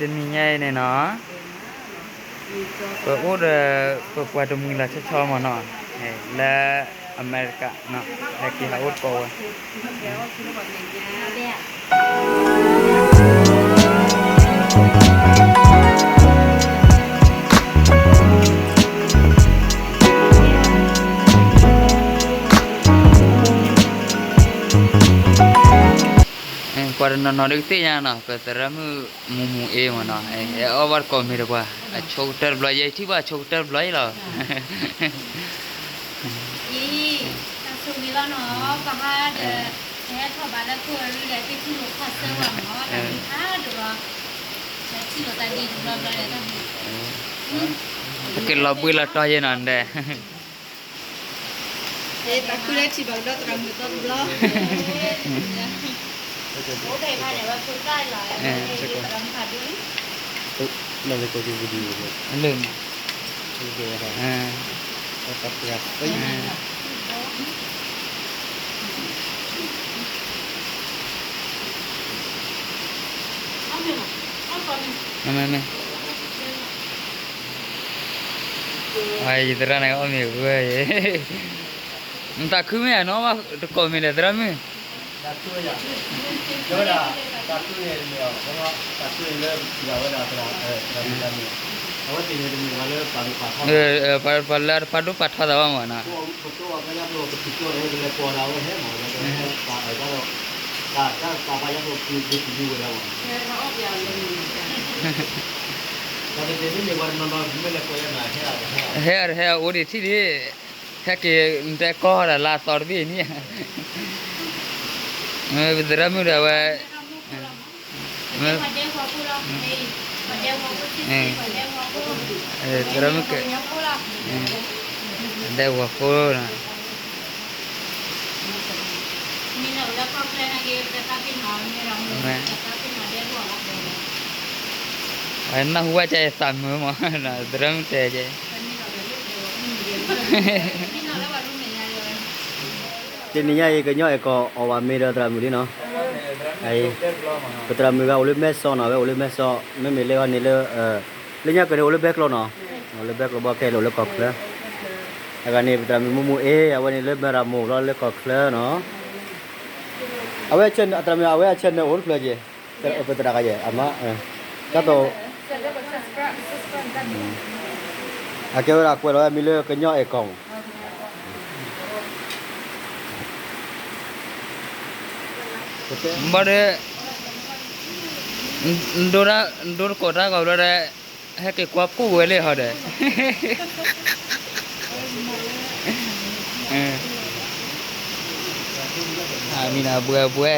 တနံၤညါအံၤန့ၣ်နီၤ, ပအိၣ်ဒီးပပှၤတမှံၤလီၤဆီဆီမ့ၢ်နီၤ, လၢအမဲရကၤနီၤ, ဟဲက့ၤဟးအိၣ်တကိးဝဲ ပှၤတနီၤနီၤဒုးကသ့ၣ်ညါနီၤ, ပသရၣ်မုၣ်မူမူအ့မ့ၢ်နီၤ, အဝဲတကိးမ့ၢ်တပှၤ, အဆိကတၢၢ်တဘျီ, ယထံၣ်ဘၣ်အဆိကတၢၢ်တဘျီအံၤလီၤ. အံၤ, တၢ်ဆိၣ်ဂ့ၤလီၤနီၤ, ပဟါဒီး ဟဲထီၣ်ဘးလၢခိၣ်အရံဒီး သ့ၣ်ထံၣ်လိာ်ခီၣ်ဆၢဝဲမ့ၢ်နီၤ, တၢ်ဘျုးဖးဒိၣ်လီၤ, ထံၣ်လိာ်သးဒ်တဘျီဘျီဒီးတၢ်ဘျုး, တက့ၤလီၤဘှံးလီၤတီၤယဲနီၤဒဲး သးခုလၢထံၣ်ဘၣ်ကဒီးသရၣ်မုၣ်သီတဘျီ, လၢ မ့ၢ် ယသရၣ်န့ၣ်အီၣ်မ့ၤဝဲ, နသးခုမ့ၢ်ဧါနီၤ, တကိးမ့ၢ်ဒီးသရၣ်မုၣ်, ပှၤလၢအတပာ်ဒိၣ်ပာ်ထီသးဘၣ်မ့ၢ်နီၤ, ဟဲအီၤတဟဲအီၤအိၣ်ဒံးထံၣ်ဒံး, ဟဲက့ၤနတဲကီၢ်ဒီးလၢအသီတဘ့ၣ်န့ၣ်, ပသရၣ်မုၣ်ဒီးအဝဲ သရၣ်မုၣ်က ဒဲဝီၤဖိနီၤ, နၢ်ဟူဘၣ်ကဲသးမုာ်မး, သရၣ်မုၣ်တဲကဲ, တနံၤညါအံၤ ကညီအဲၣ်ကီၢ်အီၣ်ဘၣ်မ့ၤဒီးသရၣ်မုၣ်လံနီၤ, ပသရၣ်မုၣ်ဂၤအိၣ်လၢမဲၢ်စီနီၤ, အဝဲအိၣ်လၢမဲၢ်စီနီၤ, အဝဲအိၣ်လၢမဲၢ်စီ, မ့မ့ၢ်လၢအီၤန့ၣ်လၢ လၢညါကၢၤန့ၣ်အိၣ်လၢဘဲကျိနီၤ, အိၣ်လၢဘဲကျိဘီခဲလၢာ်အိၣ်လၢကီၢ်ချၢ, အဂၤန့ၣ် ပသရၣ်မုၣ်မူမူအ့ အဝဲန့ၣ်လၢမဲၢ်ရမိၢ်လီၤလၢကီၢ်ချၢနီၤ, အဝဲအသရၣ်မုၣ် အဝဲအ channel အိၣ်တဖျၢၣ်က့ၤ, ပသရၣ်ကယဲၢ် အမါ, တၢ်သိး အကဲဝဲဒၣ်ကွဲးလီၤဝဲ မံၤလၢကညီအဲၣ်ကီၢ်မး, ဘၣ်ဒီး ဒိတကိးတၢ်ဂီၤဘျီဒီး ဟဲက့ၤကွၢ်ဖှိၣ်ဝဲလၢဟီဒီး, မံၤနၤဘှဲဘှဲ